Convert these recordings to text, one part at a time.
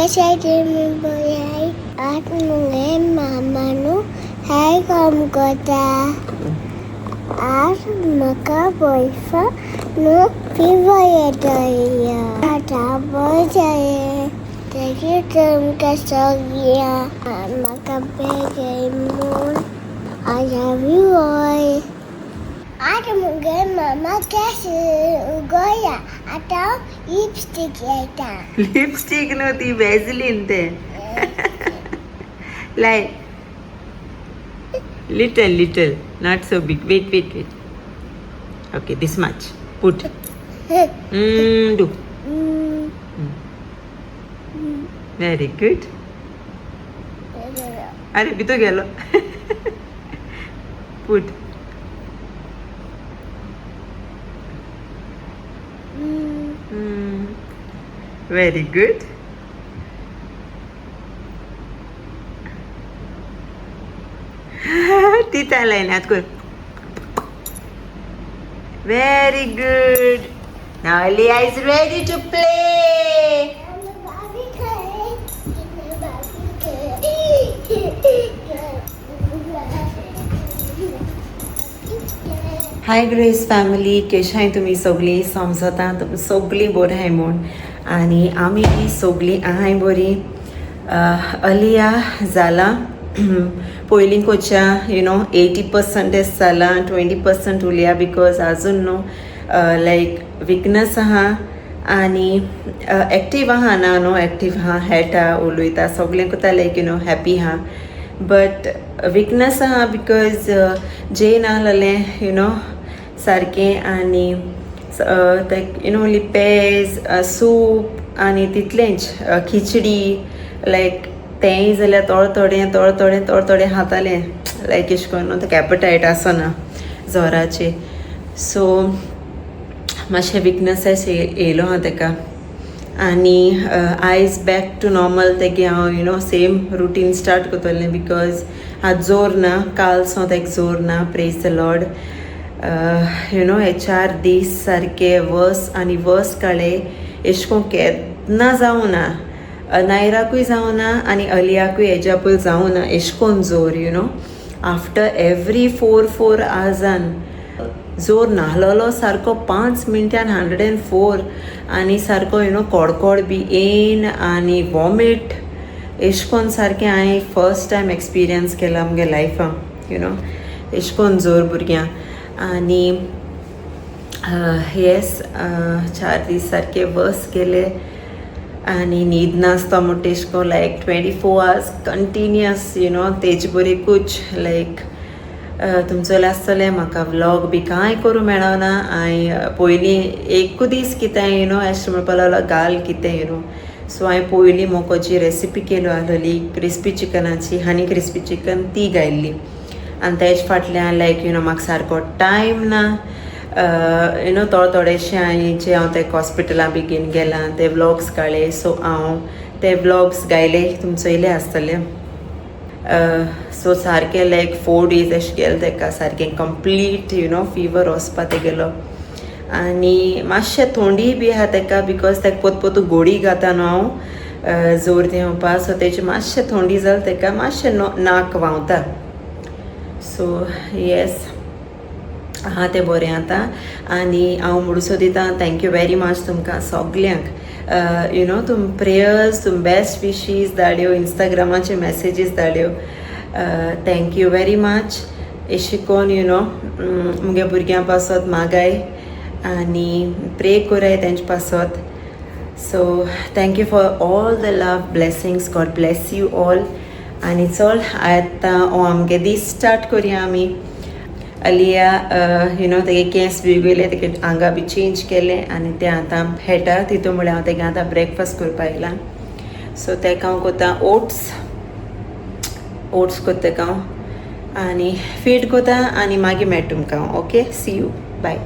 कशें तुमी बरें आज मुगे मामा न्हू हें काम करता. आज म्हाका पयसो न्हू फिवर येता. आतां बरें जालें. Thank you तुमकां सगळ्यांक म्हाका बरें म्हूण. I love you all. आज मुगे मामा कॅश उगोया. आतां लिपस्टीक येता. लिपस्टीक न्हू ती, वॅजलीन ते. लाय little little, not so big. Wait, wait, wait. Okay, this much put. Do. Very good. अरे, भितर गेलो. पुट. Very good. ती लायन आत कर. Very good. Now Aliyah is ready to play. Barbie Barbie. Hi Grace family, केशाय तुमी सगळीं? समजता तुमी सगळीं बरीं आहाय म्हूण आनी आमी बी सगळीं आहाय बरीं. अलिया जालां पयलीं कोच्या 80% जालां, 20% उरया, because आजून न्हू लायक विकनस आहा आनी एक्टीव आहा. ना न्हू, एक्टीव आहा, खेळटा, उलयता, सगळें कोता, लायक हॅपी आहा, बट विकनस आहा because जेयन आहलेलें सारकें आनी तेक ओन्ली पेज, सूप आनी तितलेंच, खिचडी. लायक तेंय जाल्यार थोडें थोडें, थोडें थोडें, थोडें थोडें खातालें. लायक एशें करून न्हू तेका एपटायट आसना जोराचे. सो मातशें विकनस येयलो आहा तेका आनी आयज बॅक टू नॉर्मल तेगे. हांव सेम रुटीन स्टार्ट करतलें because आज जोर ना, काल सावन तेका जोर ना. Praise the Lord. हे 4 दीस सारके वर्स आनी वर्स काडले. एशें कोन केन्ना जावं ना, नायराकूय जावं ना आनी अलियाकूय हेज्या पयलीं जावं ना एशें कोन जोर. आफ्टर एवरी 4 4 आवर्सान जोर नाहलोलो सारको 5 मिनटान 104 आनी सारको कोडकोड बी येन आनी वॉमिट एशें कोन सारकें हांवें फर्स्ट टायम एक्सपिरियन्स केला मुगे लायफान, एशें कोन जोर भुरग्यांक. आनी येस, 4 दीस सारके वर्स गेले आनी न्हीद नासता म्हणटा एशें कोन लायक 24 hours continuous, तेज बरेकूच. लायक तुमचो आसतलें, म्हाका व्लॉग बी कांय करूं मेळना. हांवें पयलीं एकू दीस कितें एशें म्हणपा लागलो घाल कितें. सो हांवें पयलीं मोकोची रेसिपी केलो आहलोली क्रिस्पी चिकनाची, हनी क्रिस्पी चिकन, ती घायल्ली आनी तेज फाटल्यान लायक म्हाका सारको टायम ना. थोडे थोडेशें हांवें जे हांव तेका हॉस्पिटलां बी घेवन गेलां ते व्लॉग्स काडले. सो हांव ते व्लॉग्स गायले, तुमचो येयले आसतले. सो सारकें लायक 4 डेज अशें गेलें तेका सारकें कंप्लीट, फिवर वचपा तेगेलो. आनी मातशें थोंडी बी आहा तेका because तेका पोत पोतू गोडी घाता न्हू हांव जोर देंवपा. सो तेजें मातशें थोंडी जालें तेका, मातशें नाक व्हांवता. सो येस, आहा तें बरें आतां आनी हांव म्हणू सोदिता, thank you very much तुमकां सगल्यांक. तुम प्रेयर्स, तुम बेस्ट विशीज धाड्यो, इंस्टाग्रामाचे मॅसेजीस धाड्यो, thank you very much. एशें कोन मुगे भुरग्यां पासत मागाय आनी प्रे कोराय तेंचे पासत. So thank you for all the love, blessings. God bless you all. आनी चल, आतां हो आमगे दीस स्टार्ट करया आमी. अलिया तेगे केंस बी गेले, तेगे आंगा बी चेंज केलें आनी तें आतां खेळटा. तितून म्हळ्यार हांव तेगे आतां ब्रेकफास्ट करपाक येयलां. सो तेका हांव कोता ओट्स. ओट्स कोत्ता तेका हांव आनी फीड कोता आनी मागीर मेळटा तुमकां. Okay, see you, bye.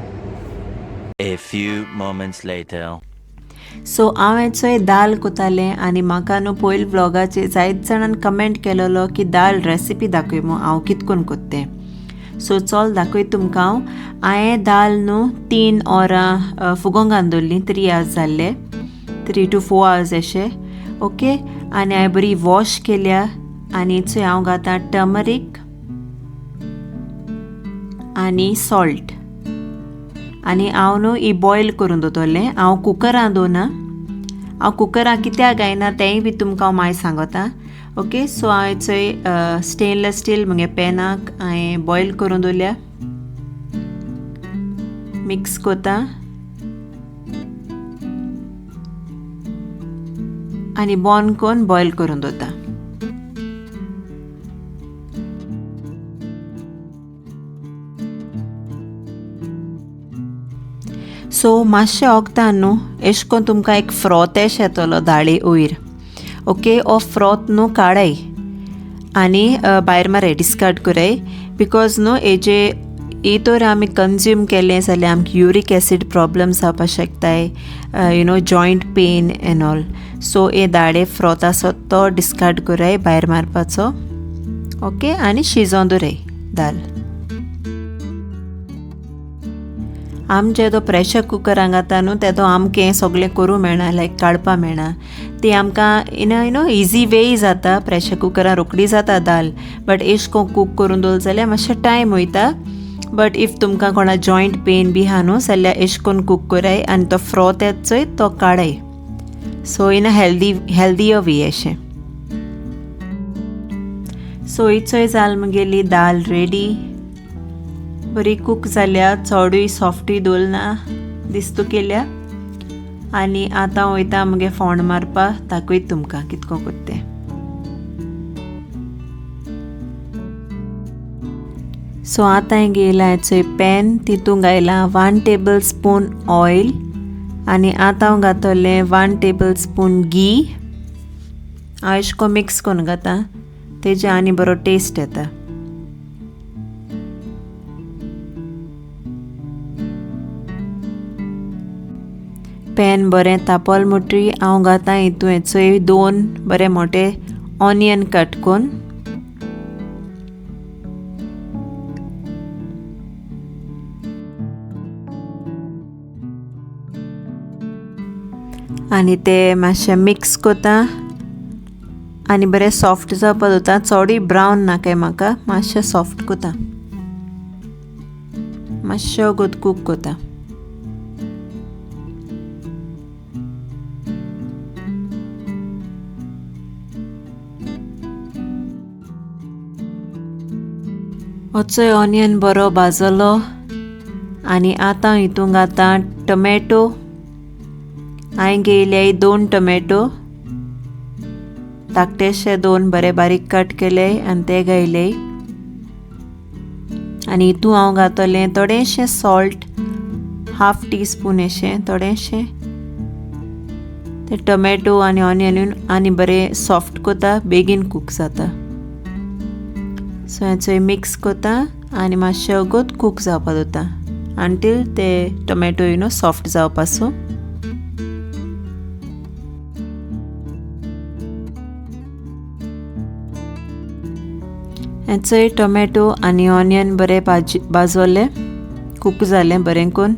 A few moments later. So हांव चोय दाल कोतालें आनी म्हाका न्हू पयलीं व्लॉगाचेर जायत जाणान कमेंट केलेलो की दाल रेसिपी दाखय म्हूण, हांव कितकोन कोत्तें. सो चल, दाखयता तुमकां हांव. हांवें दाल न्हू 3 वरां फुगोंक घालून दवरली. 3 आवर्स जाल्ले, 3 टू 4 आवर्स अशें. ओके आनी हांवें बरी वॉश केल्या आनी चोय हांव घातां टर्मरीक आनी सॉल्ट आनी हांव न्हू ही बॉयल करून दवरतलें. हांव कुकरान दवरना, हांव कुकरान कित्याक घायना तेंय बी तुमकां हांव मागीर सांगता. ओके सो हांवें चोय स्टेनलेस स्टील म्हगे पॅनाक हांवें बॉयल करून दवरल्या, मिक्स करता आनी बॉन करून बॉयल करून दवरता. सो मातशें ओगतान न्हू एश कोन तुमकां एक फ्रॉत एश येतलो दाळी वयर. ओके हो फ्रॉत न्हू काडाय आनी भायर माराय, डिस्कार्ड कराय, because न्हू हेजे ही तर आमी कंज्यूम केलें जाल्यार आमकां युरीक एसीड प्रॉब्लम जावपाक शकताय, you know joint pain and all. So हे दाळे फ्रॉत आसत तो डिस्कार्ड कराय, भायर मारपाचो. ओके आनी शिजोवन दवराय दाल. आमचे तो प्रेशर कुकर घाता न्हू तेदो आमकां हें सगळें करूं मेळना, लायक काडपा मेळना, ती आमकां you know easy वेय जाता. प्रेशर कुकरान रोखडी जाता दाल, बट एश कोन कूक करून दवरलें जाल्यार मातशें टायम वयता. बट if तुमकां कोणा जॉयंट पेन बी आहा न्हू जाल्यार एश कोन कूक कराय आनी तो फ्रॉत येता चोय तो काडाय. So in a healthier way अशें. सो ही चोय जाल म्हगेली दाल रेडी, बरी कूक जाल्या, चडूय सॉफ्टूय दवरना दिस्तू केल्या. आनी आतां वयता म्हगे फोंड मारपा, दाखयत तुमकां कितको कोत्ता तें. सो आतां हांवें घेयलां चोय पॅन, तितूंत घायलां 1 टेबल स्पून ऑयल आनी आतां हांव घातलें 1 टेबल स्पून घी. हांव एशें कोन्न मिक्स करून घातां, तेजे आनी बरो टेस्ट येता. पॅन बरें तापल म्हणटरी हांव घातां हितून चोय 2 बरे मोटे ऑनियन कट करून. आनी ते मातशें मिक्स करता आनी बरें सॉफ्ट जावपा दवरता, चडूय ब्रावन नाकाय म्हाका, मातशें सॉफ्ट करता, मातशें वगत कूक करता. चोय ऑनियन बरो भाजलो आनी आतां हितूंत घातां टोमॅटो. हांवें घेयले 2 टोमॅटो, धाकटेशे 2 बरे बारीक कट केले आनी ते घायले. आनी हितूंत हांव घातलें थोडेंशें सॉल्ट, 1/2 टी स्पून अशें थोडेंशें. ते टोमॅटो आनी ऑनियन आनी बरें सॉफ्ट करता, बेगीन कूक जाता. सो हें चोय मिक्स करता आनी मातशें वगत कूक जावपा दवरता अंटील ते टोमॅटो you know soft जावपासो. हें चोय टोमॅटो आनी ऑनियन बरें भाजवलें, कूक जालें बरें करून,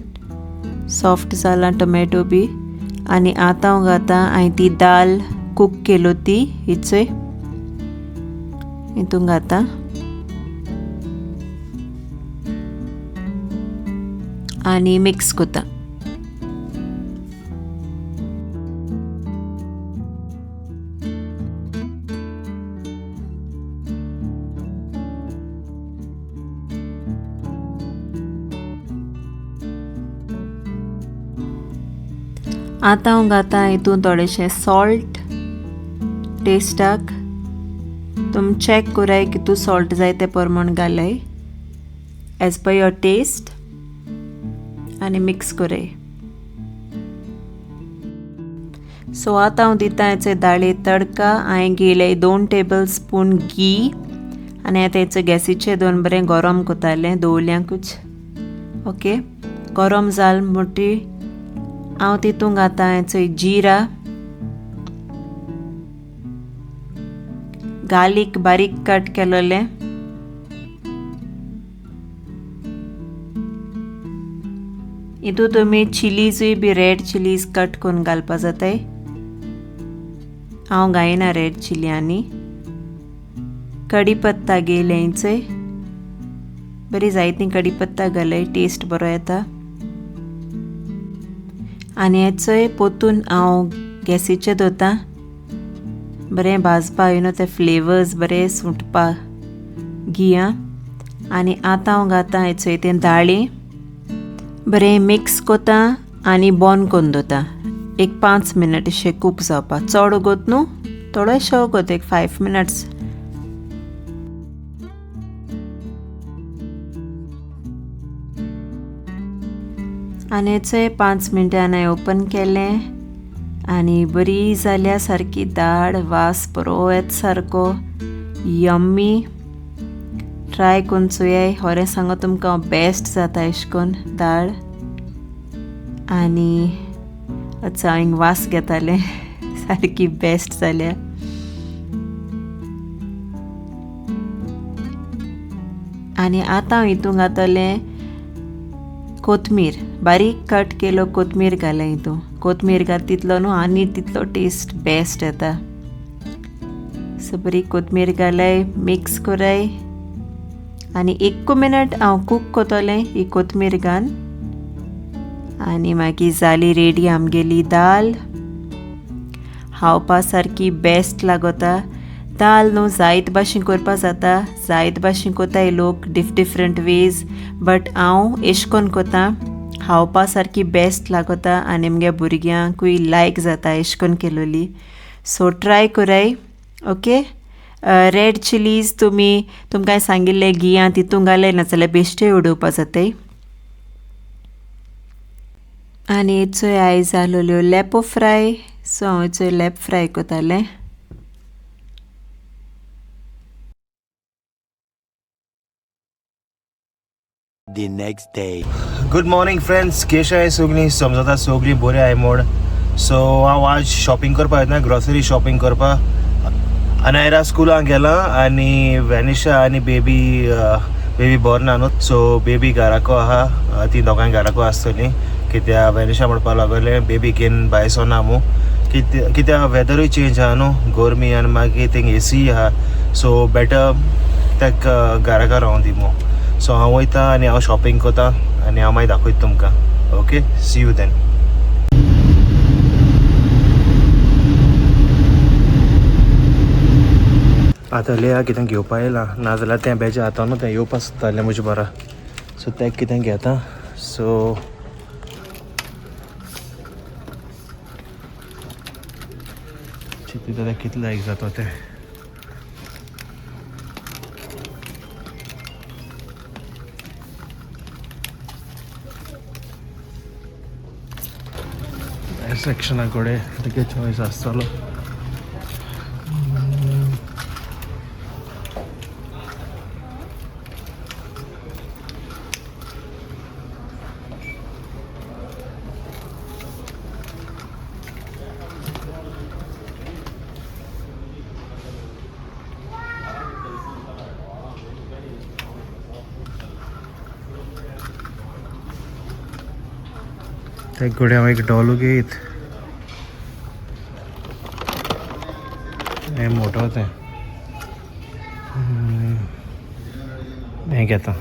सॉफ्ट जालां टोमॅटो बी. आनी आतां हांव घातां हांवें ती दाल कूक केलो ती ही चोय हितूंत घातां आनी मिक्स करता. आतां हांव घातां हितूंत थोडेशें सॉल्ट टेस्टाक, तुमी चॅक कराय कितू सॉल्ट जाय ते प्रमाण घालाय एज पर your test आनी मिक्स कराय. सो आतां हांव दिता हेचे दाळे तडका. हांवें घेयले 2 टेबल स्पून घी आनी आतां हेचे गॅसीचे 2 बरें गरम करतालें दवरल्याकूच. ओके गरम जाल म्हणटरी हांव तितूंत घातां हेचो जिरा, गार्लीक बारीक कट केलोलें, हितूंत तुमी चिलीजूय बी रेड चिलीज कट करून घालपा जाताय. हांव घायना रेड चिली. आनी कडीपत्ता घेयलेंचय बरी जायती कडीपत्ता घालय, टेस्ट बरो येता. आनी हेचोय पोतून हांव गॅसीचेर दवरता बरें भाजपा, you know ते फ्लेवर्स बरे सुटपा घिया. आनी आतां हांव घातां हेचोय तें दाळी बरें मिक्स कोता आनी बॉन करून दवरता एक 5 मिनट अशें कूक जावपाक. चड वगत न्हू, थोडेशें वगत एक 5 मिनट्स. आनी हेचोय 5 मिनटां हांवें ओपन केलें आनी बरी जाल्या सारकी दाळ, वास बरो येता सारको यम्मी. ट्राय करून चोयाय, खरें सांगो तुमकां बेस्ट जाता अशें करून दाळ. आनी आतां हांव हिंग वास घेतालें, सारकी बेस्ट जाल्या. आनी आतां हांव हितून घातलें कोथमीर, बारीक कट केलो कोथमीर घालें हितून. कोथमीर घात तितलो न्हू आनी तितलो टेस्ट बेस्ट येता. सो बरी कोथमीर घालाय, मिक्स कराय आनी 1 मिनट हांव कूक कोतलें ही कोथमीर घालून. आनी मागीर जाली रेडी आमगेली दाल. खावपा सारकी बेस्ट लागता दाल न्हू. जायत भाशेन करपा जाता, जायत भाशेन कोताय लोक डिफरंट वेज, बट हांव एश कोन कोता, खावपा सारकी बेस्ट लागता आनी आमगे भुरग्यांकूय लायक जाता एश कोन केलोली. सो ट्राय कराय. ओके, रेड चिलीज तुमी तुमकां सांगिल्लें घियां तितून घालय, नाजाल्यार बेश्टेय उडोवपा जाताय. आनी हेचोय आयज जालोल्यो लेपो फ्राय. सो हांव हेचोय लेप फ्राय कोतालें. The next day. Good morning friends, केश आहे सगळीं समजता सगळीं बरी आहे म्हूण. सो हांव आज शॉपिंग करपाक वयता, ग्रोसरी शॉपिंग करपाक. अनायरा स्कुलाक गेलां आनी वेनिशा आनी बेबी बेबी बरें ना न्हू, सो बेबी घराको आहा, ती दोगांय घराको आसतलीं. कित्याक वेनिशा म्हणपाक लागलें बेबी घेवन भायर सरना मू, कित्याक वेदरूय चेंज आहा न्हू, गरमी आनी मागीर थिंग एसी आहा, सो बेटर ताका घराको रावूं दी मू. सो हांव वयता आनी हांव शॉपिंग करता आनी हांव मागीर दाखयता तुमकां. Okay, see you then. आतां लिया कितें घेवपा येयलां, नाजाल्यार तें बेजे आतां न्हू तें येवपा सोदतालें म्हजे बरा. सो तें कितें घेता. सो चिंतता जाल्यार कितलें लायक जाता तें. सेक्शना कडेन तुगे चॉयस आसतलो. ते कडेन हांव एक डॉल घेयत, हें मोटो तें हें घेता.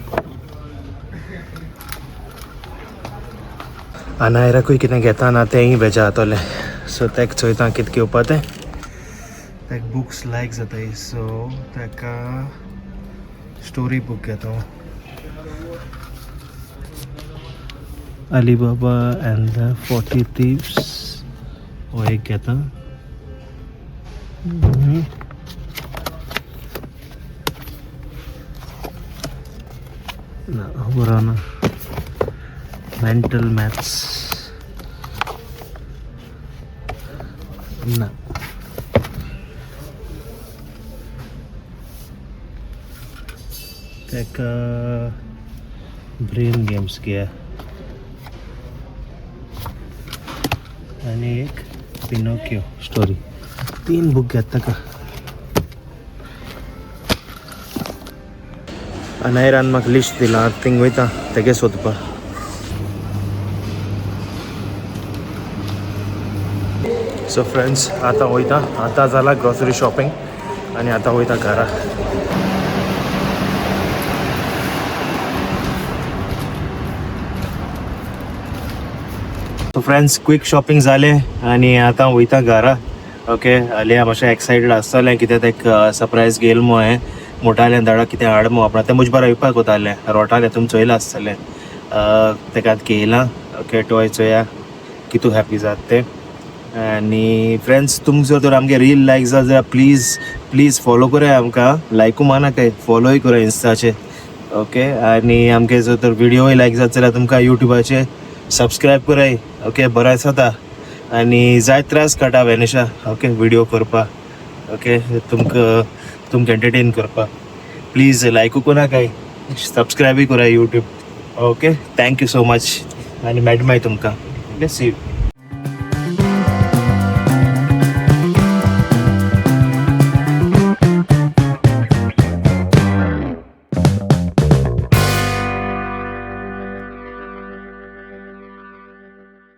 अनायराकूय कितें घेता ना तेंय बेजा जातलें. सो तेका चोयता कितें घेवपा तें. तेका बुक्स लायक जाताय, सो तेका स्टोरी बूक घेता. Alibaba and the 40 thieves हो एक घेता. ना बरो ना, मेंटल मॅथ्स ना. ताका ब्रेन गेम्स घेया आनी एक पिनोकियो स्टोरी. 3 बूक घेता ताका. अनायरान म्हाका लिस्ट दिलां, थिंग वयता तेगे सोदपा. सो फ्रेंड्स आतां वयता, आतां जाला ग्रॉसरी शॉपिंग आनी आतां वयता घरा. सो फ्रेंड्स क्विक शॉपिंग जालें आनी आतां वयता घरा. ओके, आलिया मातशें एक्सायटेड आसतलें कित्याक तेक सरप्रायज घेयल मो हांवें. मोटालें दाडा कितें हाड मो आपणा तें म्हजे बारा येवपाक वतालें, रोटालें, तुमी चोयलां आसतलें. तेका आतां घेयलां. ओके, टॉय चोया कितू हॅप्पी जाता तें. आनी फ्रेंड्स तुमकां जर तर आमगे रील लायक जात जाल्यार प्लीज प्लीज फॉलो कराय आमकां, लायकू मानाकाय, फॉलोय कराय इंस्टाचेर. ओके, आनी आमगे जर तर व्हिडियोय लायक जात जाल्यार तुमकां युट्यूबाचेर सबस्क्रायब कराय. ओके, बरें आसता आनी जायत त्रास काडटा वेनिशा, ओके, व्हिडियो करपाक. ओके, तुमकां तुमकां एंटरटेन करपाक प्लीज लायकू कोनाकाय, सबस्क्रायबूय कराय YouTube. Okay, thank you so much आनी मेळटा मागीर तुमकां. Okay, see you.